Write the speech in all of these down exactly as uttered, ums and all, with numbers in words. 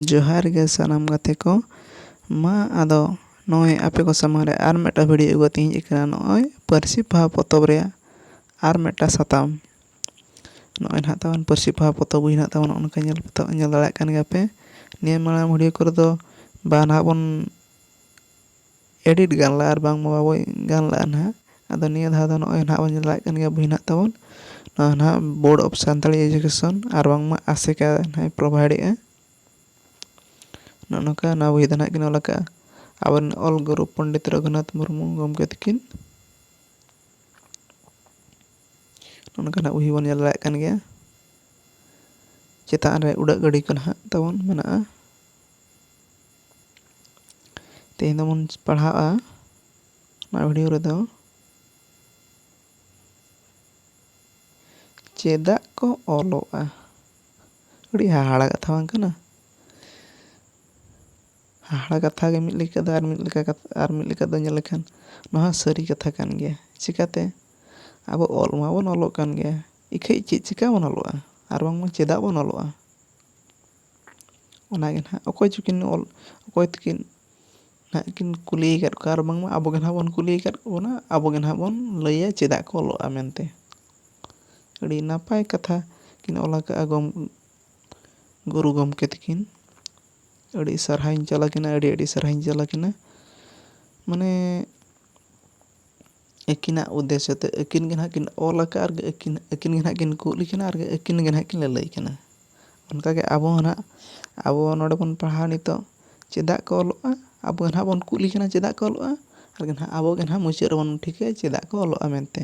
ᱡᱚᱦᱟᱨ ᱜᱮ ᱥᱟᱱᱟᱢ ᱜᱟᱛᱮ ᱠᱚ᱾ ᱢᱟ ᱟᱫᱚ ᱱᱚᱜᱼᱚᱭ ᱟᱯᱮ ᱠᱚ ᱥᱟᱢᱟᱝ ᱨᱮ ᱟᱨ ᱢᱤᱫᱴᱟᱝ ᱵᱷᱤᱰᱤᱭᱳ ᱟᱹᱜᱩ ᱠᱟᱛᱮ ᱤᱧ ᱦᱮᱡ ᱟᱠᱟᱱᱟ᱾ ᱱᱚᱜᱼᱚᱭ ᱯᱟᱹᱨᱥᱤ ᱯᱚᱦᱟ ᱯᱚᱛᱚᱵ ᱨᱮᱭᱟᱜ ᱟᱨ ᱢᱤᱫᱴᱟᱝ ᱥᱟᱛᱟᱢ᱾ ᱱᱚᱜᱼᱚᱭ ᱱᱟᱦᱟᱜ ᱛᱟᱵᱚᱱ ᱯᱟᱹᱨᱥᱤ ᱯᱚᱦᱟ ᱯᱚᱛᱚᱵ ᱵᱚᱦᱤ ᱱᱟᱦᱟᱜ ᱛᱟᱵᱚᱱ ᱚᱱᱠᱟ ᱧᱮᱞ ᱯᱚᱛᱚᱵ ᱧᱮᱞ ᱫᱟᱲᱮᱭᱟᱜ ᱠᱟᱱ ᱜᱮᱭᱟ ᱯᱮ᱾ ᱱᱤᱭᱟᱹ ᱢᱟᱲᱟᱝ ᱵᱷᱤᱰᱤᱭᱳ ᱠᱚᱨᱮ ᱫᱚ ᱵᱟ ᱱᱟᱦᱟᱜ ᱵᱚᱱ ᱮᱰᱤᱴ ᱜᱟᱱ ᱞᱮᱫᱼᱟ ᱟᱨ ᱵᱟᱝᱢᱟ ᱵᱟᱵᱚ ᱜᱟᱱ ᱞᱮᱫᱼᱟ ᱱᱟᱦᱟᱜ᱾ ᱟᱫᱚ ᱱᱤᱭᱟᱹ ᱫᱷᱟᱣ ᱫᱚ ᱱᱚᱜᱼᱚᱭ ᱱᱟᱦᱟᱜ ᱵᱚᱱ ᱧᱮᱞ ᱫᱟᱲᱮᱭᱟᱜ ᱠᱟᱱ ᱜᱮᱭᱟ ᱵᱚᱦᱤ ᱱᱟᱦᱟᱜ ᱛᱟᱵᱚᱱ᱾ ᱱᱚᱣᱟ ᱱᱟᱦᱟᱜ Board of Santali Education ᱟᱨ ᱵᱟᱝᱢᱟ ᱟᱥᱮᱠᱟ ᱱᱟᱦᱟᱜ ᱯᱨᱳᱵᱷᱟᱭᱤᱰᱮᱜᱼᱟ᱾ ᱱᱚᱜᱼᱚ ᱱᱚᱝᱠᱟ ᱱᱚᱣᱟ ᱵᱚᱦᱤ ᱫᱚ ᱱᱟᱦᱟᱜ ᱠᱤᱱ ᱚᱞ ᱟᱠᱟᱫᱼᱟ ᱟᱵᱚᱨᱮᱱ ᱚᱞ ᱜᱩᱨᱩ ᱯᱚᱱᱰᱤᱛ ᱨᱚᱜᱷᱩᱱᱟᱛᱷ ᱢᱩᱨᱢᱩ ᱜᱚᱢᱠᱮ ᱛᱟᱹᱠᱤᱱ᱾ ᱱᱚᱜᱼᱚ ᱱᱚᱝᱠᱟᱱᱟᱜ ᱵᱚᱦᱤ ᱵᱚᱱ ᱧᱮᱞ ᱫᱟᱲᱮᱭᱟᱜ ᱠᱟᱱ ᱜᱮᱭᱟ᱾ ᱪᱮᱛᱟᱱ ᱨᱮ ᱩᱰᱟᱹᱜ ᱜᱟᱹᱰᱤ ᱠᱚ ᱱᱟᱦᱟᱜ ᱛᱟᱵᱚᱱ ᱢᱮᱱᱟᱜᱼᱟ᱾ ᱛᱮᱦᱮᱧ ᱫᱚᱵᱚᱱ ᱯᱟᱲᱦᱟᱜᱼᱟ ᱱᱚᱣᱟ ᱵᱷᱤᱰᱤᱭᱳ ᱨᱮᱫᱚ ᱪᱮᱫᱟᱜ ᱠᱚ ᱚᱞᱚᱜᱼᱟ᱾ ᱟᱹᱰᱤ ᱦᱟᱦᱟᱲᱟ ᱠᱟᱛᱷᱟ ᱵᱟᱝ ᱠᱟᱱᱟ? ᱦᱟᱦᱟᱲᱟ ᱠᱟᱛᱷᱟ ᱜᱮ ᱢᱤᱫ ᱞᱮᱠᱟ ᱫᱚ, ᱟᱨ ᱢᱤᱫ ᱞᱮᱠᱟ ᱠᱟᱛ-, ᱟᱨ ᱢᱤᱫ ᱞᱮᱠᱟ ᱫᱚ ᱧᱮᱞ ᱞᱮᱠᱷᱟᱱ ᱱᱚᱣᱟ ᱦᱚᱸ ᱥᱟᱹᱨᱤ ᱠᱟᱛᱷᱟ ᱠᱟᱱ ᱜᱮᱭᱟ᱾ ᱪᱤᱠᱟᱹᱛᱮ? ᱟᱵᱚ ᱚᱞ ᱢᱟᱵᱚᱱ ᱚᱞᱚᱜ ᱠᱟᱱ ᱜᱮᱭᱟ, ᱤᱠᱷᱟᱹᱡ ᱪᱮᱫ ᱪᱤᱠᱟ ᱵᱚᱱ ᱚᱞᱚᱜᱼᱟ? ᱟᱨ ᱵᱟᱝᱢᱟ ᱪᱮᱫᱟᱜ ᱵᱚᱱ ᱚᱞᱚᱜᱼᱟ? ᱚᱱᱟᱜᱮ ᱱᱟᱦᱟᱜ ᱚᱠᱚᱭ ᱪᱚᱠᱤᱱ ᱚᱞ, ᱚᱠᱚᱭ ᱛᱟᱹᱠᱤᱱ ᱱᱟᱦᱟᱜ ᱠᱤᱱ ᱠᱩᱞᱤ ᱟᱠᱟᱫ ᱠᱚᱣᱟ, ᱟᱨ ᱵᱟᱝᱢᱟ ᱟᱵᱚ ᱜᱮ ᱱᱟᱦᱟᱜ ᱵᱚᱱ ᱠᱩᱞᱤ ᱟᱠᱟᱫ ᱵᱚᱱᱟ, ᱟᱵᱚ ᱜᱮ ᱱᱟᱦᱟᱜ ᱵᱚᱱ ᱞᱟᱹᱭᱟ ᱪᱮᱫᱟᱜ ᱠᱚ ᱚᱞᱚᱜᱼᱟ ᱢᱮᱱᱛᱮ᱾ ᱟᱹᱰᱤ ᱱᱟᱯᱟᱭ ᱠᱟᱛᱷᱟ ᱠᱤᱱ ᱚᱞ ᱟᱠᱟᱫᱼᱟ ᱜᱚᱢ-, ᱜᱩᱨᱩ ᱜᱚᱢᱠᱮ ᱛᱟᱹᱠᱤᱱ᱾ ᱟᱹᱰᱤ ᱥᱟᱨᱦᱟᱣᱤᱧ ᱪᱟᱞ ᱟᱹᱠᱤᱱᱟ, ᱟᱹᱰᱤ ᱟᱹᱰᱤ ᱥᱟᱨᱦᱟᱣᱤᱧ ᱪᱟᱞ ᱟᱹᱠᱤᱱᱟ᱾ ᱢᱟᱱᱮ ᱟᱹᱠᱤᱱᱟᱜ ᱩᱫᱽᱫᱮᱥᱥᱚ ᱛᱮ ᱟᱹᱠᱤᱱ ᱜᱮ ᱱᱟᱦᱟᱜ ᱠᱤᱱ ᱚᱞ ᱟᱠᱟᱫ ᱟᱨ ᱟᱹᱠᱤᱱ, ᱟᱹᱠᱤᱱ ᱜᱮ ᱱᱟᱦᱟᱜ ᱠᱤᱱ ᱠᱩᱞᱤ ᱠᱤᱱᱟ ᱟᱨ ᱟᱹᱠᱤᱱ ᱜᱮ ᱱᱟᱦᱟᱜ ᱠᱤᱱ ᱞᱟᱹᱞᱟᱹᱭ ᱠᱤᱱᱟ᱾ ᱚᱱᱠᱟᱜᱮ ᱟᱵᱚ ᱦᱚᱸ ᱱᱟᱦᱟᱜ, ᱟᱵᱚ ᱱᱚᱰᱮ ᱵᱚᱱ ᱯᱟᱲᱦᱟᱣ ᱱᱤᱛᱚᱜ ᱪᱮᱫᱟᱜ ᱠᱚ ᱚᱞᱚᱜᱼᱟ, ᱟᱵᱚ ᱜᱮ ᱱᱟᱦᱟᱜ ᱵᱚᱱ ᱠᱩᱞᱤ ᱠᱤᱱᱟ ᱪᱮᱫᱟᱜ ᱠᱚ ᱚᱞᱚᱜᱼᱟ, ᱟᱨ ᱜᱮ ᱱᱟᱦᱟᱜ ᱟᱵᱚ ᱜᱮ ᱱᱟᱦᱟᱜ ᱢᱩᱪᱟᱹᱫ ᱨᱮᱵᱚᱱ ᱴᱷᱤᱠᱟᱹᱭᱟ ᱪᱮᱫᱟᱜ ᱠᱚ ᱚᱞᱚᱜᱼᱟ ᱢᱮᱱᱛᱮ᱾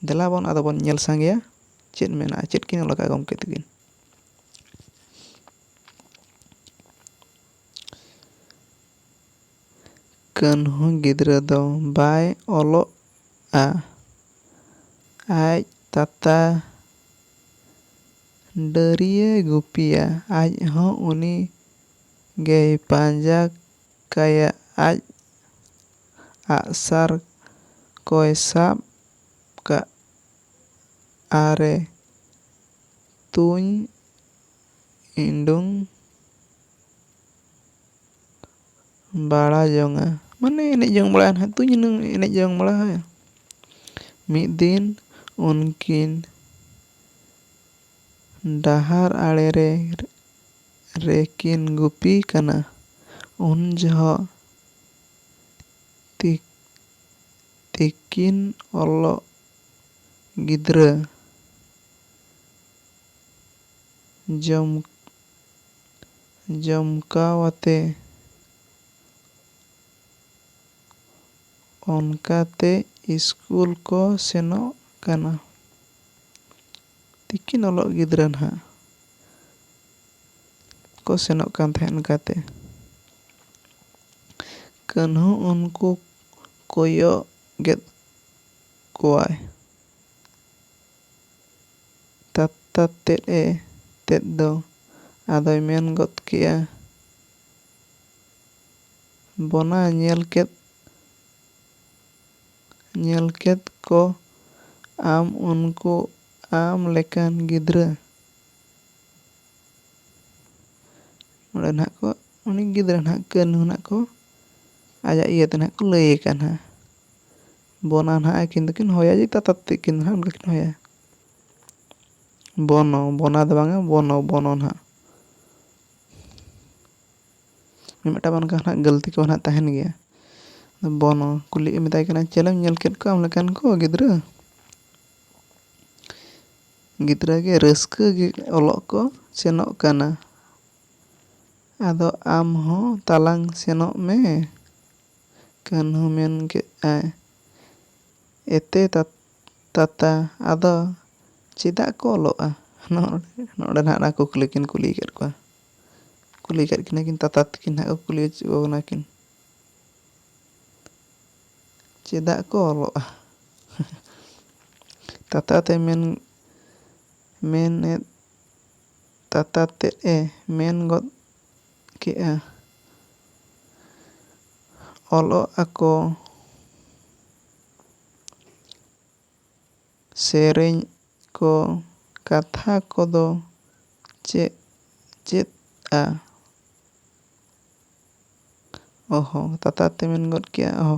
ᱫᱮᱞᱟ ᱵᱚᱱ ᱟᱫᱚ ᱵᱚᱱ ᱧᱮᱞ ᱥᱟᱸᱜᱮᱭᱟ ᱪᱮᱫ ᱢᱮᱱᱟᱜᱼᱟ, ᱪᱮᱫ ᱠᱤᱱ ᱚᱞ ᱟᱠᱟᱫ ᱜᱚᱢᱠᱮ ᱛᱟᱹᱠᱤᱱ᱾ ᱠᱟᱹᱱᱦᱩ ᱜᱤᱫᱽᱨᱟᱹ ᱫᱚ ᱵᱟᱭ ᱚᱞᱚᱜᱼᱟ᱾ ᱟᱡ ᱛᱟᱛᱟ ᱰᱟᱹᱨᱭᱟᱹ ᱜᱩᱯᱤᱭᱟ, ᱟᱡ ᱦᱚᱸ ᱩᱱᱤ ᱜᱮᱭ ᱯᱟᱸᱡᱟ ᱠᱟᱭᱟ᱾ ᱟᱡ ᱟᱜᱼᱥᱟᱨ ᱠᱚᱭ ᱥᱟᱵ ᱠᱟᱜ ᱟᱨᱮ ᱛᱩᱧ ᱤᱰᱩᱝ ᱵᱟᱲᱟ ᱡᱚᱝᱟ, ᱢᱟᱱᱮ ᱮᱱᱮᱡ ᱡᱚᱝ ᱵᱟᱲᱟᱭᱟ ᱱᱟᱦᱟᱜ, ᱛᱩᱧ ᱮᱱᱮᱡ ᱡᱚᱝ ᱵᱟᱲᱟᱭᱟ᱾ ᱢᱤᱫ ᱫᱤᱱ ᱩᱱᱠᱤᱱ ᱰᱟᱦᱟᱨ ᱟᱲᱮ ᱨᱮ, ᱨᱮᱠᱤᱱ ᱜᱩᱯᱤ ᱠᱟᱱᱟ᱾ ᱩᱱ ᱡᱚᱦᱚᱜ ᱛᱤ-, ᱛᱤᱠᱤᱱ ᱚᱞᱚᱜ ᱜᱤᱫᱽᱨᱟᱹ ᱡᱚᱢ-, ᱡᱚᱢᱠᱟᱣᱟᱛᱮ ᱚᱱᱠᱟᱛᱮ ᱤᱥᱠᱩᱞ ᱠᱚ ᱥᱮᱱᱚᱜ ᱠᱟᱱᱟ᱾ ᱛᱤᱠᱤᱱ ᱚᱞᱚᱜ ᱜᱤᱫᱽᱨᱟᱹ ᱱᱟᱦᱟᱜ ᱠᱚ ᱥᱮᱱᱚᱜ ᱠᱟᱱ ᱛᱟᱦᱮᱸᱫ ᱚᱱᱠᱟᱛᱮ᱾ ᱠᱟᱹᱱᱦᱩ ᱩᱱᱠᱩ ᱠᱚᱭᱚᱜ ᱜᱮᱫ ᱠᱚᱣᱟᱭ᱾ ᱛᱟᱛᱟ ᱛᱮᱫ ᱮ ᱛᱮᱫ ᱫᱚ ᱟᱫᱚᱭ ᱢᱮᱱ ᱜᱚᱫ ᱠᱮᱜᱼᱟ, ᱵᱚᱱᱟ ᱧᱮᱞ ᱠᱮᱫ, ᱧᱮᱞ ᱠᱮᱫ ᱠᱚ ᱟᱢ ᱩᱱᱠᱩ ᱟᱢ ᱞᱮᱠᱟᱱ ᱜᱤᱫᱽᱨᱟᱹ᱾ ᱱᱚᱰᱮ ᱱᱟᱦᱟᱜ ᱠᱚ, ᱩᱱᱤ ᱜᱤᱫᱽᱨᱟᱹ ᱱᱟᱦᱟᱜ ᱠᱟᱹᱱᱦᱩ ᱱᱟᱦᱟᱜ ᱠᱚ ᱟᱡᱟᱜ ᱤᱭᱟᱹᱛᱮ ᱱᱟᱦᱟᱜ ᱠᱚ ᱞᱟᱹᱭ ᱟᱠᱟᱱ ᱦᱟᱸᱜ᱾ ᱵᱚᱱᱟ ᱱᱟᱦᱟᱜ ᱟᱹᱠᱤᱱ ᱫᱚᱠᱤᱱ ᱦᱚᱭᱟ ᱡᱮ ᱛᱟᱛᱟ ᱛᱮᱫ ᱠᱤᱱ ᱱᱟᱦᱟᱜ ᱚᱱᱠᱟ ᱠᱤᱱ ᱦᱚᱭᱟ᱾ ᱵᱚᱱᱚ, ᱵᱚᱱᱟ ᱫᱚ ᱵᱟᱝᱟ, ᱵᱚᱱᱚ, ᱵᱚᱱᱚ ᱱᱟᱦᱟᱜ᱾ ᱢᱤᱫᱴᱟᱝ ᱵᱟᱨ ᱚᱱᱠᱟ ᱱᱟᱦᱟᱜ ᱜᱟᱹᱞᱛᱤ ᱠᱚ ᱱᱟᱦᱟᱜ ᱛᱟᱦᱮᱱ ᱜᱮᱭᱟ᱾ ᱵᱚᱱᱚ ᱠᱩᱞᱤ ᱢᱮᱛᱟᱭ ᱠᱟᱱᱟ, ᱪᱮᱞᱮᱢ ᱧᱮᱞ ᱠᱮᱫ ᱠᱚᱣᱟ ᱟᱢ ᱞᱮᱠᱟᱱ ᱠᱚ ᱜᱤᱫᱽᱨᱟᱹ? ᱜᱤᱫᱽᱨᱟᱹ ᱜᱮ ᱨᱟᱹᱥᱠᱟᱹ ᱜᱮ ᱚᱞᱚᱜ ᱠᱚ ᱥᱮᱱᱚᱜ ᱠᱟᱱᱟ᱾ ᱟᱫᱚ ᱟᱢ ᱦᱚᱸ ᱛᱟᱞᱟᱝ ᱥᱮᱱᱚᱜ ᱢᱮ, ᱠᱟᱹᱱᱦᱩ ᱢᱮᱱ ᱠᱮᱫᱼᱟᱭ᱾ ᱮᱛᱮ ᱛᱟ-, ᱛᱟᱛᱟ, ᱟᱫᱚ ᱪᱮᱫᱟᱜ ᱠᱚ ᱚᱞᱚᱜᱼᱟ? ᱱᱚᱰᱮ, ᱱᱚᱰᱮ ᱱᱟᱦᱟᱜ ᱚᱱᱟ ᱠᱩᱠᱞᱤ ᱠᱤᱱ ᱠᱩᱞᱤ ᱠᱮᱫ ᱠᱚᱣᱟ᱾ ᱠᱩᱞᱤ ᱠᱮᱫ ᱠᱤᱱᱟ ᱠᱤᱱ, ᱛᱟᱛᱟ ᱛᱟᱹᱠᱤᱱ ᱱᱟᱦᱟᱜ ᱠᱚ ᱠᱩᱞᱤ ᱦᱚᱪᱚ ᱠᱟᱱᱟ ᱠᱤᱱ, ᱪᱮᱫᱟᱜ ᱠᱚ ᱚᱞᱚᱜᱼᱟ? ᱛᱟᱛᱟ ᱛᱮ ᱢᱮᱱ, ᱢᱮᱱᱮᱫ, ᱛᱟᱛᱟ ᱛᱮᱫ ᱮ ᱢᱮᱱ ᱜᱚᱫ ᱠᱮᱜᱼᱟ, ᱚᱞᱚᱜ ᱟᱠᱚ, ᱥᱮᱨᱮᱧ ᱠᱚ, ᱠᱟᱛᱷᱟ ᱠᱚᱫᱚ ᱪᱮᱫ, ᱪᱮᱫᱼᱟ? ᱚᱦᱚ, ᱛᱟᱛᱟ ᱛᱮ ᱢᱮᱱ ᱜᱚᱫ ᱠᱮᱜᱼᱟ, ᱚᱦᱚ,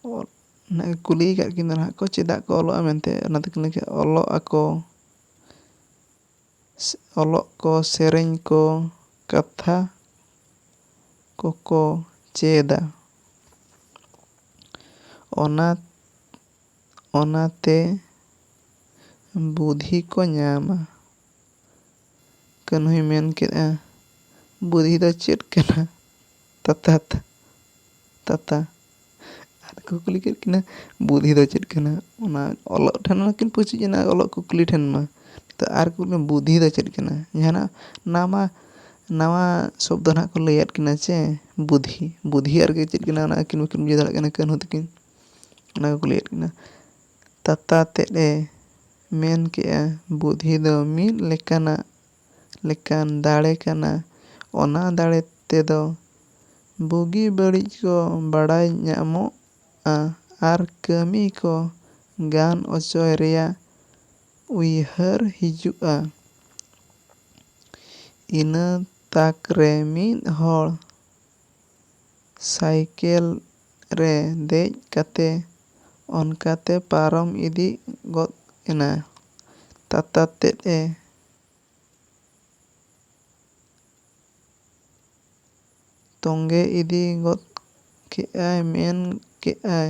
ᱚ-, ᱱᱟᱜ ᱠᱩᱞᱤ ᱟᱠᱟᱫ ᱠᱤᱱᱟ ᱱᱟᱦᱟᱜ ᱠᱚ, ᱪᱮᱫᱟᱜ ᱠᱚ ᱚᱞᱚᱜᱼᱟ ᱢᱮᱱᱛᱮ, ᱚᱱᱟ ᱛᱮᱠᱤᱱ ᱞᱟᱹᱭ ᱠᱮᱜᱼᱟ, ᱚᱞᱚᱜ ᱟᱠᱚ, ᱥᱮ-, ᱚᱞᱚᱜ ᱠᱚ, ᱥᱮᱨᱮᱧ ᱠᱚ, ᱠᱟᱛᱷᱟ ᱠᱚᱠᱚ ᱪᱮᱫᱟ᱾ ᱚᱱᱟ, ᱚᱱᱟᱛᱮ ᱵᱩᱫᱷᱤ ᱠᱚ ᱧᱟᱢᱟ᱾ ᱠᱟᱹᱱᱦᱩᱭ ᱢᱮᱱ ᱠᱮᱫᱼᱟ, "ᱵᱩᱫᱷᱤ ᱫᱚ ᱪᱮᱫ ᱠᱟᱱᱟ?" ᱛᱟᱛᱟ, ᱛᱟᱛᱟ᱾ ᱟᱨ ᱠᱚ ᱠᱩᱞᱤ ᱠᱮᱫ ᱠᱤᱱᱟ, "ᱵᱩᱫᱷᱤ ᱫᱚ ᱪᱮᱫ ᱠᱟᱱᱟ?" ᱚᱱᱟ ᱚᱞᱚᱜ ᱴᱷᱮᱱ ᱢᱟᱠᱤᱱ ᱯᱩᱪᱩᱡ ᱮᱱᱟ, ᱚᱞᱚᱜ ᱠᱩᱠᱞᱤ ᱴᱷᱮᱱ ᱢᱟ᱾ ᱛᱚ ᱟᱨ ᱠᱚ ᱠᱩᱞᱤ, "ᱵᱩᱫᱷᱤ ᱫᱚ ᱪᱮᱫ ᱠᱟᱱᱟ?" ᱡᱟᱦᱟᱱᱟᱜ ᱱᱟᱣᱟ, ᱱᱟᱣᱟ ᱥᱚᱵᱫᱚ ᱱᱟᱦᱟᱜ ᱠᱚ ᱞᱟᱹᱭᱟᱫ ᱠᱤᱱᱟ ᱪᱮ, ᱵᱩᱫᱷᱤ᱾ ᱵᱩᱫᱷᱤ ᱟᱨ ᱪᱮᱫ ᱠᱟᱱᱟ, ᱚᱱᱟ ᱟᱹᱠᱤᱱ ᱵᱟᱹᱠᱤᱱ ᱵᱩᱡᱷᱟᱹᱣ ᱫᱟᱲᱮᱭᱟᱜ ᱠᱟᱱᱟ, ᱠᱟᱹᱱᱦᱩ ᱛᱟᱹᱠᱤᱱ᱾ ᱚᱱᱟ ᱠᱚ ᱠᱩᱞᱤᱭᱮᱫ ᱠᱤᱱᱟ᱾ ᱛᱟᱛᱟ ᱛᱮᱫ ᱮ ᱢᱮᱱ ᱠᱮᱜᱼᱟ, ᱵᱩᱫᱷᱤ ᱫᱚ ᱢᱤᱫ ᱞᱮᱠᱟᱱᱟᱜ, ᱞᱮᱠᱟᱱ ᱫᱟᱲᱮ ᱠᱟᱱᱟ᱾ ᱚᱱᱟ ᱫᱟᱲᱮ ᱛᱮᱫᱚ ᱵᱩᱜᱤ ᱵᱟᱹᱲᱤᱡ ᱠᱚ ᱵᱟᱲᱟᱭ ᱧᱟᱢᱚᱜᱼᱟ ᱟᱨ ᱠᱟᱹᱢᱤ ᱠᱚ ᱜᱟᱱ ᱚᱪᱚᱭ ᱨᱮᱭᱟᱜ ᱩᱭᱦᱟᱹᱨ ᱦᱤᱡᱩᱜᱼᱟ᱾ ᱤᱱᱟᱹ ᱛᱟᱠ ᱨᱮ ᱢᱤᱫ ᱦᱚᱲ ᱥᱟᱭᱠᱮᱞ ᱨᱮ ᱫᱮᱡ ᱠᱟᱛᱮ ᱚᱱᱠᱟᱛᱮ ᱯᱟᱨᱚᱢ ᱤᱫᱤ ᱜᱚᱫ ᱮᱱᱟ᱾ ᱛᱟᱛᱟ ᱛᱮᱫ ᱮ ᱛᱚᱸᱜᱮ ᱤᱫᱤ ᱜᱚᱫ ᱠᱮᱜᱼᱟᱭ, ᱢᱮᱱ ᱠᱮᱜᱼᱟᱭ,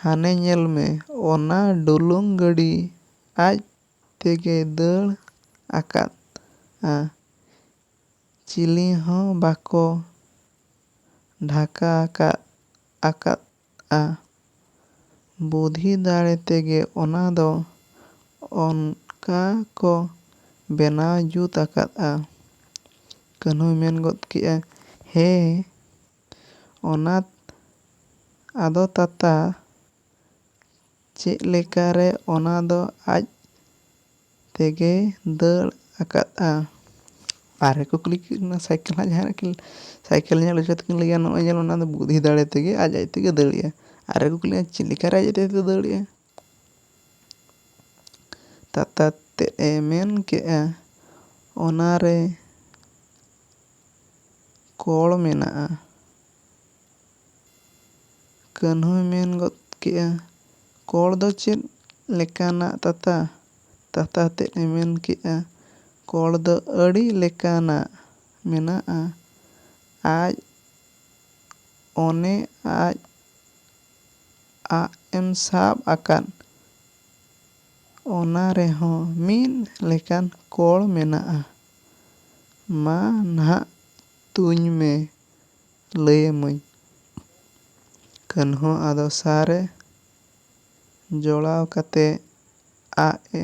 "ᱦᱟᱱᱮ ᱧᱮᱞ ᱢᱮ, ᱚᱱᱟ ᱰᱩᱞᱩᱝ ᱜᱟᱹᱰᱤ ᱟᱡ ᱛᱮᱜᱮ ᱫᱟᱹᱲ ᱟᱠᱟᱫᱼᱟ᱾ ᱪᱤᱞᱤ ᱦᱚᱸ ᱵᱟᱠᱚ ᱰᱷᱟᱠᱟ ᱟᱠᱟᱫ, ᱟᱠᱟᱫᱼᱟ᱾ ᱵᱩᱫᱷᱤ ᱫᱟᱲᱮ ᱛᱮᱜᱮ ᱚᱱᱟ ᱫᱚ ᱚᱱᱠᱟ ᱠᱚ ᱵᱮᱱᱟᱣ ᱡᱩᱛ ᱟᱠᱟᱫᱼᱟ᱾" ᱠᱟᱹᱱᱦᱩᱭ ᱢᱮᱱ ᱜᱚᱫ ᱠᱮᱜᱼᱟ, "ᱦᱮᱸ, ᱚᱱᱟ ᱟᱫᱚ ᱛᱟᱛᱟ, ᱪᱮᱫ ᱞᱮᱠᱟᱨᱮ ᱚᱱᱟ ᱫᱚ ᱟᱡ ᱛᱮᱜᱮ ᱫᱟᱹᱲ ᱟᱠᱟᱫᱼᱟ?" ᱟᱨ ᱠᱚ ᱠᱩᱞᱤ ᱠᱮᱫ ᱠᱤᱱᱟ, ᱥᱟᱭᱠᱮᱞ ᱦᱟᱸᱜ ᱡᱟᱦᱟᱸ ᱨᱮᱠᱤᱱ, ᱥᱟᱭᱠᱮᱞ ᱧᱮᱞ ᱦᱚᱪᱚ ᱛᱮᱠᱤᱱ ᱞᱟᱹᱭᱟ, "ᱱᱚᱜᱼᱚᱭ ᱧᱮᱞ, ᱚᱱᱟ ᱫᱚ ᱵᱩᱫᱷᱤ ᱫᱟᱲᱮ ᱛᱮᱜᱮ ᱟᱡ ᱟᱡ ᱛᱮᱜᱮ ᱫᱟᱹᱲᱮᱜᱼᱟ᱾" ᱟᱨ ᱠᱚ ᱠᱩᱞᱤᱭᱟ, "ᱪᱮᱫ ᱞᱮᱠᱟᱨᱮ ᱟᱡ ᱟᱡ ᱛᱮᱜᱮ ᱫᱟᱹᱲᱮᱜᱼᱟ?" ᱛᱟᱛᱟ ᱛᱮᱫ ᱮ ᱢᱮᱱ ᱠᱮᱜᱼᱟ, ᱚᱱᱟᱨᱮ ᱠᱚᱲ ᱢᱮᱱᱟᱜᱼᱟ᱾ ᱠᱟᱹᱱᱦᱩᱭ ᱢᱮᱱ ᱜᱚᱫ ᱠᱮᱜᱼᱟ, "ᱠᱚᱲ ᱫᱚ ᱪᱮᱫ ᱞᱮᱠᱟᱱᱟᱜ ᱛᱟᱛᱟ?" ᱛᱟᱛᱟ ᱛᱮᱫ ᱮ ᱢᱮᱱ ᱠᱮᱜᱼᱟ, "ᱠᱚᱲ ᱫᱚ ᱟᱹᱰᱤ ᱞᱮᱠᱟᱱᱟᱜ ᱢᱮᱱᱟᱜᱼᱟ᱾ ᱟᱡ ᱚᱱᱮ ᱟᱡ ᱟᱜ ᱮᱢ ᱥᱟᱵ ᱟᱠᱟᱫ, ᱚᱱᱟ ᱨᱮᱦᱚᱸ ᱢᱤᱫ ᱞᱮᱠᱟᱱ ᱠᱚᱲ ᱢᱮᱱᱟᱜᱼᱟ᱾ ᱢᱟ ᱱᱟᱦᱟᱜ ᱛᱩᱧ ᱢᱮ, ᱞᱟᱹᱭ ᱟᱹᱢᱟᱹᱧ᱾" ᱠᱟᱹᱱᱦᱩ ᱟᱫᱚ ᱥᱟᱨᱮ ᱡᱚᱲᱟᱣ ᱠᱟᱛᱮ ᱟᱜ ᱮ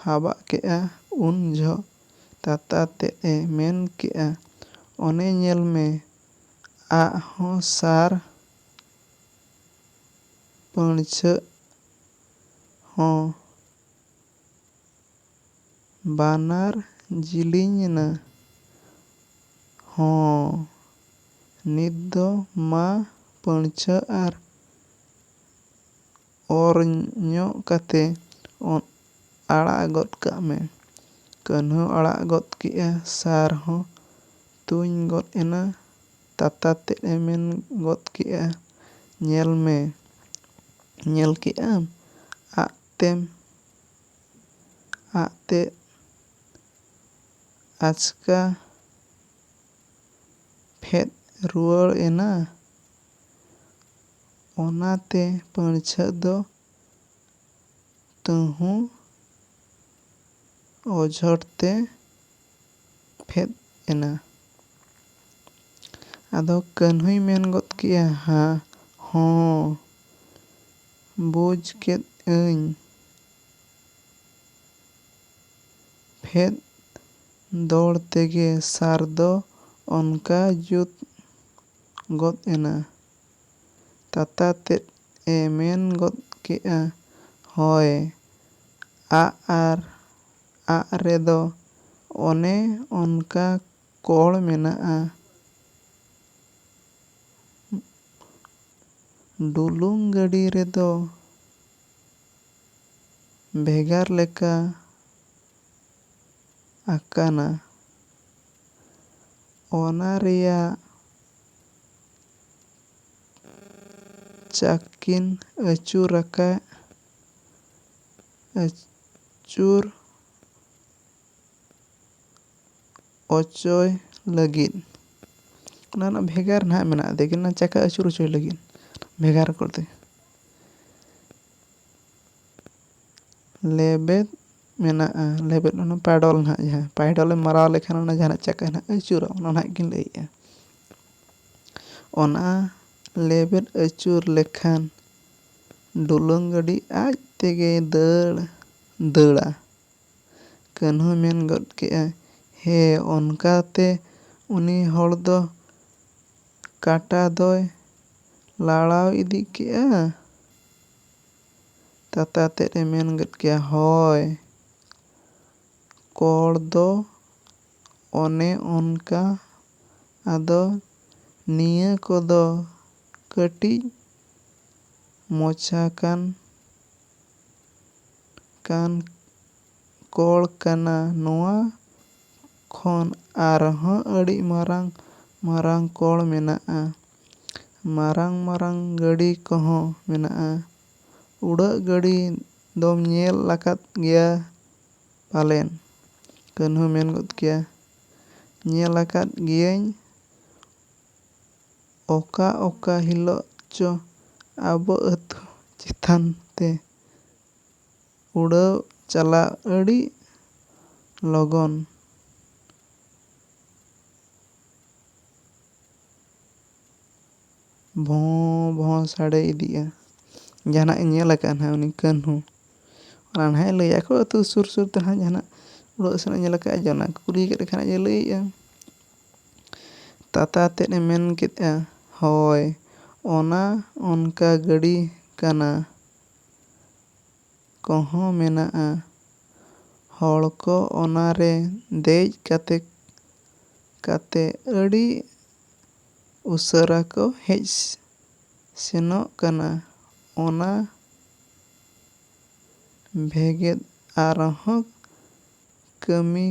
ᱦᱟᱵᱟᱜ ᱠᱮᱜᱼᱟ᱾ ᱩᱱ ᱡᱚᱦᱚᱜ ᱛᱟᱛᱟ ᱛᱮᱫ ᱮ ᱢᱮᱱ ᱠᱮᱜᱼᱟ, "ᱚᱱᱮ ᱧᱮᱞ ᱢᱮ, ᱟᱜ ᱦᱚᱸ ᱥᱟᱨ ᱯᱟᱹᱲᱪᱷᱟᱹᱜ ᱦᱚᱸ ᱵᱟᱱᱟᱨ ᱡᱤᱞᱤᱧ ᱮᱱᱟ᱾ ᱦᱚᱸ, ᱱᱤᱛ ᱫᱚ ᱢᱟ ᱯᱟᱹᱲᱪᱷᱟᱹ ᱟᱨ ᱚᱨ ᱧᱚᱜ ᱠᱟᱛᱮ ᱚ-, ᱟᱲᱟᱜ ᱜᱚᱫ ᱠᱟᱜ ᱢᱮ᱾" ᱠᱟᱹᱱᱦᱩ ᱟᱲᱟᱜ ᱜᱚᱫ ᱠᱮᱜᱼᱟ, ᱥᱟᱨ ᱦᱚᱸ ᱛᱩᱧ ᱜᱚᱫ ᱮᱱᱟ᱾ ᱛᱟᱛᱟ ᱛᱮᱫ ᱮ ᱢᱮᱱ ᱜᱚᱫ ᱠᱮᱜᱼᱟ, "ᱧᱮᱞ ᱢᱮ, ᱧᱮᱞ ᱠᱮᱜᱼᱟᱢ, ᱟᱜ ᱛᱮᱢ, ᱟᱜ ᱛᱮᱫ ᱟᱪᱠᱟ ᱯᱷᱮᱫ ᱨᱩᱣᱟᱹᱲ ᱮᱱᱟ᱾ ᱚᱱᱟᱛᱮ ᱯᱟᱹᱲᱪᱷᱟᱹ ᱫᱚ ᱛᱟᱹᱦᱩ ᱚᱡᱷᱚᱲ ᱛᱮ ᱯᱷᱮᱫ ᱮᱱᱟ᱾" ᱟᱫᱚ ᱠᱟᱹᱱᱦᱩᱭ ᱢᱮᱱ ᱜᱚᱫ ᱠᱮᱜᱼᱟ, "ᱦᱟ, ᱦᱚᱸ, ᱵᱩᱡᱽ ᱠᱮᱫ ᱟᱹᱧ᱾" ᱯᱷᱮᱫ ᱫᱚᱲ ᱛᱮᱜᱮ ᱥᱟᱨ ᱫᱚ ᱚᱱᱠᱟ ᱡᱩᱛ ᱜᱚᱫ ᱮᱱᱟ᱾ ᱛᱟᱛᱟ ᱛᱮᱫ ᱮ ᱢᱮᱱ ᱜᱚᱫ ᱠᱮᱜᱼᱟ, "ᱦᱳᱭ, ᱟᱜ ᱟᱨ ᱟᱜ ᱨᱮᱫᱚ ᱚᱱᱮ ᱚᱱᱠᱟ ᱠᱚᱲ ᱢᱮᱱᱟᱜᱼᱟ᱾ ᱰᱩᱞᱩᱝ ᱜᱟᱹᱰᱤ ᱨᱮᱫᱚ ᱵᱷᱮᱜᱟᱨ ᱞᱮᱠᱟ ᱟᱠᱟᱱᱟ᱾ ᱚᱱᱟ ᱨᱮᱭᱟᱜ ᱪᱟᱠᱤᱱ ᱟᱹᱪᱩᱨ ᱟᱠᱟᱫ, ᱟᱹᱪᱩᱨ ᱚᱪᱚᱭ ᱞᱟᱹᱜᱤᱫ᱾ ᱚᱱᱟ ᱨᱮᱱᱟᱜ ᱵᱷᱮᱜᱟᱨ ᱱᱟᱦᱟᱜ ᱢᱮᱱᱟᱜᱼᱟ, ᱞᱮᱠᱤᱱ ᱚᱱᱟ ᱪᱟᱠᱟ ᱟᱹᱪᱩᱨ ᱚᱪᱚᱭ ᱞᱟᱹᱜᱤᱫ ᱵᱷᱮᱜᱟᱨ ᱠᱚᱨᱛᱮ ᱞᱮᱵᱮᱫ ᱢᱮᱱᱟᱜᱼᱟ᱾ ᱞᱮᱵᱮᱫ, ᱚᱱᱟ ᱯᱟᱭᱰᱚᱞ ᱱᱟᱦᱟᱜ, ᱡᱟᱦᱟᱸ ᱯᱟᱭᱰᱚᱞᱮᱢ ᱢᱟᱨᱟᱣ ᱞᱮᱠᱷᱟᱱ ᱚᱱᱟ ᱡᱟᱦᱟᱱᱟᱜ ᱪᱟᱠᱟ ᱱᱟᱦᱟᱜ ᱟᱹᱪᱩᱨᱟ, ᱚᱱᱟ ᱱᱟᱦᱟᱜ ᱠᱤᱱ ᱞᱟᱹᱭᱮᱜᱼᱟ᱾ ᱚᱱᱟ ᱞᱮᱵᱮᱫ ᱟᱹᱪᱩᱨ ᱞᱮᱠᱷᱟᱱ ᱰᱩᱞᱩᱝ ᱜᱟᱹᱰᱤ ᱟᱡ ᱛᱮᱜᱮ ᱫᱟᱹᱲ, ᱫᱟᱹᱲᱟ᱾ ᱠᱟᱹᱱᱦᱩ ᱢᱮᱱ ᱜᱚᱫ ᱠᱮᱜᱼᱟ, ᱦᱮᱸ, ᱚᱱᱠᱟᱛᱮ ᱩᱱᱤ ᱦᱚᱲ ᱫᱚ ᱠᱟᱴᱟ ᱫᱚᱭ ᱞᱟᱲᱟᱣ ᱤᱫᱤ ᱠᱮᱜᱼᱟ? ᱛᱟᱛᱟ ᱛᱮᱫ ᱮ ᱢᱮᱱ ᱜᱚᱫ ᱠᱮᱜᱼᱟ, ᱦᱳᱭ, ᱠᱚᱲ ᱫᱚ ᱚᱱᱮ ᱚᱱᱠᱟ᱾ ᱟᱫᱚ ᱱᱤᱭᱟᱹ ᱠᱚᱫᱚ ᱠᱟᱹᱴᱤᱡ ᱢᱚᱪᱷᱟ ᱠᱟᱱ, ᱠᱟᱱ ᱠᱚᱲ ᱠᱟᱱᱟ᱾ ᱱᱚᱣᱟ ᱠᱷᱚᱱ ᱟᱨᱦᱚᱸ ᱟᱹᱰᱤ ᱢᱟᱨᱟᱝ ᱢᱟᱨᱟᱝ ᱠᱚᱲ ᱢᱮᱱᱟᱜᱼᱟ᱾ ᱢᱟᱨᱟᱝ ᱢᱟᱨᱟᱝ ᱜᱟᱹᱰᱤ ᱠᱚᱦᱚᱸ ᱢᱮᱱᱟᱜᱼᱟ᱾ ᱩᱰᱟᱹᱜ ᱜᱟᱹᱰᱤ ᱫᱚᱢ ᱧᱮᱞ ᱟᱠᱟᱫ ᱜᱮᱭᱟ ᱯᱟᱞᱮᱱ? ᱠᱟᱹᱱᱦᱩ ᱢᱮᱱ ᱜᱚᱫ ᱠᱮᱭᱟ, ᱧᱮᱞ ᱟᱠᱟᱫ ᱜᱤᱭᱟᱹᱧ᱾ ᱚᱠᱟ ᱚᱠᱟ ᱦᱤᱞᱳᱜ ᱪᱚ ᱟᱵᱚ ᱟᱹᱛᱩ ᱪᱮᱛᱟᱱ ᱛᱮ ᱩᱰᱟᱹᱣ ᱪᱟᱞᱟᱜ ᱟᱹᱰᱤ ᱞᱚᱜᱚᱱ᱾ ᱵᱷᱚᱸ ᱵᱷᱚᱸ ᱥᱟᱰᱮ ᱤᱫᱤᱜᱼᱟ᱾ ᱡᱟᱦᱟᱱᱟᱜ ᱮ ᱧᱮᱞ ᱟᱠᱟᱫᱼᱟ ᱱᱟᱦᱟᱜ ᱩᱱᱤ ᱠᱟᱹᱱᱦᱩ, ᱚᱱᱟ ᱱᱟᱦᱟᱜ ᱮ ᱞᱟᱹᱭᱟ᱾ ᱟᱠᱚ ᱟᱹᱛᱩ ᱥᱩᱨ ᱥᱩᱨ ᱛᱮ ᱱᱟᱦᱟᱜ ᱡᱟᱦᱟᱱᱟᱜ ᱩᱰᱟᱹᱜ ᱥᱮᱱᱟᱜ ᱧᱮᱞ ᱟᱠᱟᱫᱼᱟ, ᱡᱮ ᱚᱱᱟ ᱠᱚ ᱠᱩᱞᱤ ᱠᱮᱫ ᱠᱷᱟᱱ ᱟᱡ ᱮ ᱞᱟᱹᱭᱮᱜᱼᱟ᱾ ᱛᱟᱛᱟ ᱛᱮᱫ ᱮ ᱢᱮᱱ ᱠᱮᱫᱼᱟ, ᱦᱳᱭ, ᱚᱱᱟ ᱚᱱᱠᱟ ᱜᱟᱹᱰᱤ ᱠᱟᱱᱟ᱾ ᱠᱚᱦᱚᱸ ᱢᱮᱱᱟᱜᱼᱟ᱾ ᱦᱚᱲ ᱠᱚ ᱚᱱᱟ ᱨᱮ ᱫᱮᱡ ᱠᱟᱛᱮ, ᱠᱟᱛᱮ ᱟᱹᱰᱤ ᱩᱥᱟᱹᱨᱟ ᱠᱚ ᱦᱮᱡ ᱥᱮᱱᱚᱜ ᱠᱟᱱᱟ᱾ ᱚᱱᱟ ᱵᱷᱮᱜᱮᱫ ᱟᱨᱦᱚᱸ ᱠᱟᱹᱢᱤ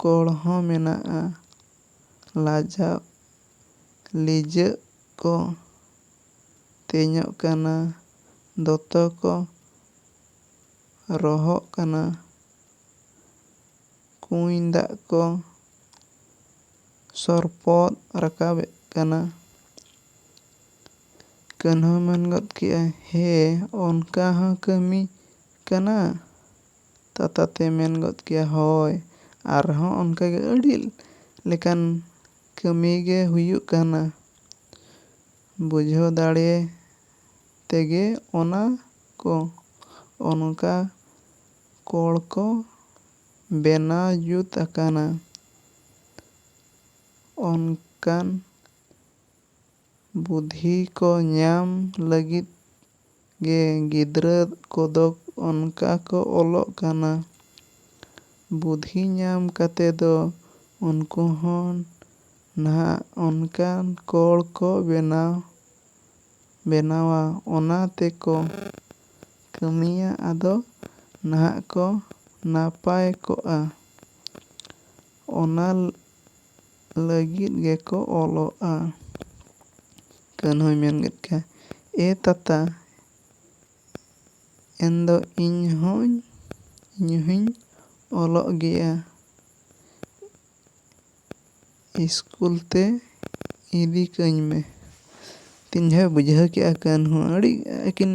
ᱠᱚᱲ ᱦᱚᱸ ᱢᱮᱱᱟᱜᱼᱟ᱾ ᱞᱟᱡᱟᱣ ᱞᱤᱡᱟᱹᱜ ᱠᱚ ᱛᱮᱧᱚᱜ ᱠᱟᱱᱟ, ᱫᱚᱛᱚ ᱠᱚ ᱨᱚᱦᱚᱜ ᱠᱟᱱᱟ, ᱠᱩᱸᱧ ᱫᱟᱜ ᱠᱚ ᱥᱚᱨᱯᱚᱫ ᱨᱟᱠᱟᱵᱮᱫ ᱠᱟᱱᱟ᱾ ᱠᱟᱹᱱᱦᱩᱭ ᱢᱮᱱ ᱜᱚᱫ ᱠᱮᱜᱼᱟ, ᱦᱮᱸ, ᱚᱱᱠᱟ ᱦᱚᱸ ᱠᱟᱹᱢᱤ ᱠᱟᱱᱟ᱾ ᱛᱟᱛᱟᱛᱮ ᱢᱮᱱ ᱜᱚᱫ ᱠᱮᱜᱼᱟ, ᱦᱳᱭ, ᱟᱨᱦᱚᱸ ᱚᱱᱠᱟᱜᱮ ᱟᱹᱰᱤ ᱞᱮᱠᱟᱱ ᱠᱟᱹᱢᱤ ᱜᱮ ᱦᱩᱭᱩᱜ ᱠᱟᱱᱟ᱾ ᱵᱩᱡᱷᱟᱹᱣ ᱫᱟᱲᱮ ᱛᱮᱜᱮ ᱚᱱᱟ ᱠᱚ ᱚᱱᱠᱟ ᱠᱚᱲ ᱠᱚ ᱵᱮᱱᱟᱣ ᱡᱩᱛ ᱟᱠᱟᱱᱟ᱾ ᱚᱱᱠᱟᱱ ᱵᱩᱫᱷᱤ ᱠᱚ ᱧᱟᱢ ᱞᱟᱹᱜᱤᱫ ᱜᱮ ᱜᱤᱫᱽᱨᱟᱹ ᱠᱚᱫᱚ ᱚᱱᱠᱟ ᱠᱚ ᱚᱞᱚᱜ ᱠᱟᱱᱟ᱾ ᱵᱩᱫᱷᱤ ᱧᱟᱢ ᱠᱟᱛᱮ ᱫᱚ ᱩᱱᱠᱩ ᱦᱚᱸ ᱱᱟᱦᱟᱜ ᱚᱱᱠᱟᱱ ᱠᱚᱲ ᱠᱚ ᱵᱮᱱᱟᱣ ᱵᱮᱱᱟᱣᱟ, ᱚᱱᱟ ᱛᱮᱠᱚ ᱠᱟᱹᱢᱤᱭᱟ, ᱟᱫᱚ ᱱᱟᱦᱟᱜ ᱠᱚ ᱱᱟᱯᱟᱭ ᱠᱚᱜᱼᱟ᱾ ᱚᱱᱟ ᱞᱟᱹᱜᱤᱫ ᱜᱮᱠᱚ ᱚᱞᱚᱜᱼᱟ᱾ ᱠᱟᱹᱱᱦᱩᱭ ᱢᱮᱱ ᱠᱮᱫ ᱠᱷᱟᱱ, ᱮ ᱛᱟᱛᱟ, ᱮᱱᱫᱚ ᱤᱧ ᱦᱚᱸᱧ ᱤᱧ ᱦᱚᱸᱧ ᱚᱞᱚᱜ ᱜᱮᱭᱟ᱾ ᱥᱠᱩᱞ ᱛᱮ ᱤᱫᱤ ᱠᱟᱹᱧ ᱢᱮ᱾ ᱛᱤᱱ ᱡᱚᱦᱚᱜ ᱵᱩᱡᱷᱟᱹᱣ ᱠᱮᱜᱼᱟ ᱠᱟᱹᱱᱦᱩ, ᱟᱹᱰᱤ ᱟᱹᱠᱤᱱ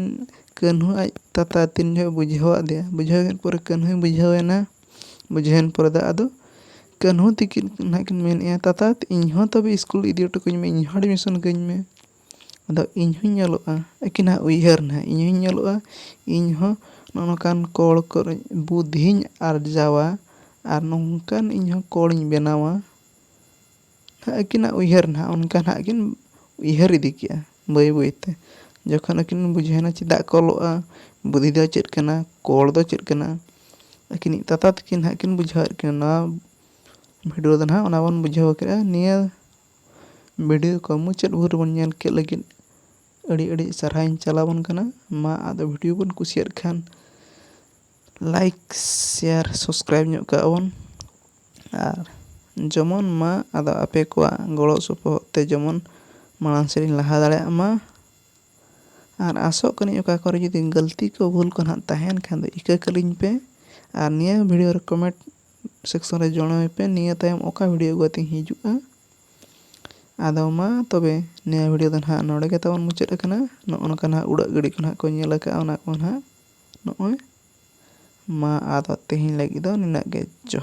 ᱠᱟᱹᱱᱦᱩ ᱟᱡ ᱛᱟᱛᱟ ᱛᱤᱱ ᱡᱚᱦᱚᱜ ᱵᱩᱡᱷᱟᱹᱣᱟᱫ ᱫᱮᱭᱟ, ᱵᱩᱡᱷᱟᱹᱣ ᱠᱮᱫ ᱯᱚᱨᱮ ᱠᱟᱹᱱᱦᱩᱭ ᱵᱩᱡᱷᱟᱹᱣ ᱮᱱᱟ᱾ ᱵᱩᱡᱷᱟᱹᱣᱮᱱ ᱯᱚᱨᱮ ᱫᱚ ᱟᱫᱚ ᱠᱟᱹᱱᱦᱩ ᱛᱤᱠᱤᱱ ᱱᱟᱦᱟᱜ ᱠᱤᱱ ᱢᱮᱱᱮᱫᱼᱟ, ᱛᱟᱛᱟ, ᱤᱧ ᱦᱚᱸ ᱛᱚᱵᱮ ᱥᱠᱩᱞ ᱤᱫᱤ ᱦᱚᱴᱚ ᱠᱟᱹᱧ ᱢᱮ, ᱤᱧ ᱦᱚᱸ ᱮᱰᱢᱤᱥᱚᱱ ᱠᱟᱹᱧ ᱢᱮ᱾ ᱟᱫᱚ ᱤᱧ ᱦᱚᱸᱧ ᱚᱞᱚᱜᱼᱟ, ᱟᱹᱠᱤᱱᱟᱜ ᱩᱭᱦᱟᱹᱨ ᱱᱟᱦᱟᱜ, ᱤᱧ ᱦᱚᱸᱧ ᱚᱞᱚᱜᱼᱟ, ᱤᱧ ᱦᱚᱸ ᱱᱚᱜᱼᱚ ᱱᱚᱝᱠᱟᱱ ᱠᱚᱲ ᱠᱚᱨᱮ ᱵᱩᱫᱷᱤᱧ ᱟᱨᱡᱟᱣᱟ ᱟᱨ ᱱᱚᱝᱠᱟᱱ ᱤᱧ ᱦᱚᱸ ᱠᱚᱲᱤᱧ ᱵᱮᱱᱟᱣᱟ᱾ ᱟᱹᱠᱤᱱᱟᱜ ᱩᱭᱦᱟᱹᱨ ᱱᱟᱦᱟᱜ ᱚᱱᱠᱟ ᱱᱟᱦᱟᱜ ᱠᱤᱱ ᱩᱭᱦᱟᱹᱨ ᱤᱫᱤ ᱠᱮᱜᱼᱟ ᱵᱟᱹᱭ ᱵᱟᱹᱭᱛᱮ᱾ ᱡᱚᱠᱷᱚᱱ ᱟᱹᱠᱤᱱ ᱵᱩᱡᱷᱟᱹᱣᱮᱱᱟ ᱪᱮᱫᱟᱜ ᱠᱚ ᱚᱞᱚᱜᱼᱟ, ᱵᱩᱫᱷᱤ ᱫᱚ ᱪᱮᱫ ᱠᱟᱱᱟ, ᱠᱚᱲ ᱫᱚ ᱪᱮᱫ ᱠᱟᱱᱟ, ᱟᱹᱠᱤᱱᱤᱡ ᱛᱟᱛᱟ ᱛᱟᱹᱠᱤᱱ ᱱᱟᱦᱟᱜ ᱠᱤᱱ ᱵᱩᱡᱷᱟᱹᱣᱮᱫ ᱠᱤᱱᱟ᱾ ᱱᱚᱣᱟ ᱵᱷᱤᱰᱤᱭᱳ ᱫᱚ ᱱᱟᱦᱟᱜ ᱚᱱᱟ ᱵᱚᱱ ᱵᱩᱡᱷᱟᱹᱣ ᱠᱮᱜᱼᱟ᱾ ᱱᱤᱭᱟᱹ ᱵᱷᱤᱰᱤᱭᱳ ᱠᱚ ᱢᱩᱪᱟᱹᱫ ᱵᱷᱳᱨ ᱵᱚᱱ ᱧᱮᱞ ᱠᱮᱫ ᱞᱟᱹᱜᱤᱫ ᱟᱹᱰᱤ ᱟᱹᱰᱤ ᱥᱟᱨᱦᱟᱣᱤᱧ ᱪᱟᱞᱟᱵᱚᱱ ᱠᱟᱱᱟ᱾ ᱢᱟ ᱟᱫᱚ ᱵᱷᱤᱰᱤᱭᱳ ᱵᱚᱱ ᱠᱩᱥᱤᱭᱟᱜ ᱠᱷᱟᱱ ᱞᱟᱭᱤᱠ, ᱥᱮᱭᱟᱨ, ᱥᱟᱵᱥᱠᱨᱟᱭᱤᱵᱽ ᱧᱚᱜ ᱠᱟᱜᱼᱟ ᱵᱚᱱ᱾ ᱟᱨ ᱡᱮᱢᱚᱱ ᱢᱟ ᱟᱫᱚ ᱟᱯᱮ ᱠᱚᱣᱟᱜ ᱜᱚᱲᱚ ᱥᱚᱯᱚᱦᱚᱫ ᱛᱮ ᱡᱮᱢᱚᱱ ᱢᱟᱲᱟᱝ ᱥᱮᱫ ᱤᱧ ᱞᱟᱦᱟ ᱫᱟᱲᱮᱭᱟᱜ ᱢᱟ᱾ ᱟᱨ ᱟᱥᱚᱜ ᱠᱟᱹᱱᱟᱹᱧ ᱚᱠᱟ ᱠᱚᱨᱮ ᱡᱩᱫᱤ ᱜᱟᱹᱞᱛᱤ ᱠᱚ ᱵᱷᱩᱞ ᱠᱚ ᱱᱟᱦᱟᱜ ᱛᱟᱦᱮᱱ ᱠᱷᱟᱱ ᱫᱚ ᱤᱠᱟᱹ ᱠᱟᱹᱞᱤᱧ ᱯᱮ᱾ ᱟᱨ ᱱᱤᱭᱟᱹ video ᱨᱮ comment section ᱨᱮ ᱡᱟᱱᱟᱣ ᱯᱮ ᱱᱤᱭᱟᱹ ᱛᱟᱭᱚᱢ ᱚᱠᱟ video ᱟᱹᱜᱩ ᱠᱟᱛᱮᱧ ᱦᱤᱡᱩᱜᱼᱟ᱾ ᱟᱫᱚ ᱢᱟ ᱛᱚᱵᱮ ᱱᱤᱭᱟᱹ video ᱫᱚ ᱱᱟᱦᱟᱜ ᱱᱚᱰᱮ ᱜᱮ ᱛᱟᱵᱚᱱ ᱢᱩᱪᱟᱹᱫ ᱟᱠᱟᱱᱟ᱾ ᱱᱚᱜᱼᱚ ᱱᱚᱝᱠᱟ ᱱᱟᱦᱟᱜ ᱩᱰᱟᱹᱜ ᱜᱟᱹᱰᱤ ᱠᱚ ᱱᱟᱦᱟᱜ ᱠᱚ ᱧᱮᱞ ᱟᱠᱟᱫᱼᱟ, ᱚᱱᱟ ᱠᱚ ᱱᱟᱦᱟᱜ ᱱᱚᱜᱼᱚᱭ᱾ ᱢᱟ ᱟᱫᱚ ᱛᱮᱦᱮᱧ ᱞᱟᱹᱜᱤᱫ ᱫᱚ ᱱᱤᱱᱟᱹᱜ ᱜᱮ᱾ ᱡᱚᱦᱟᱨ᱾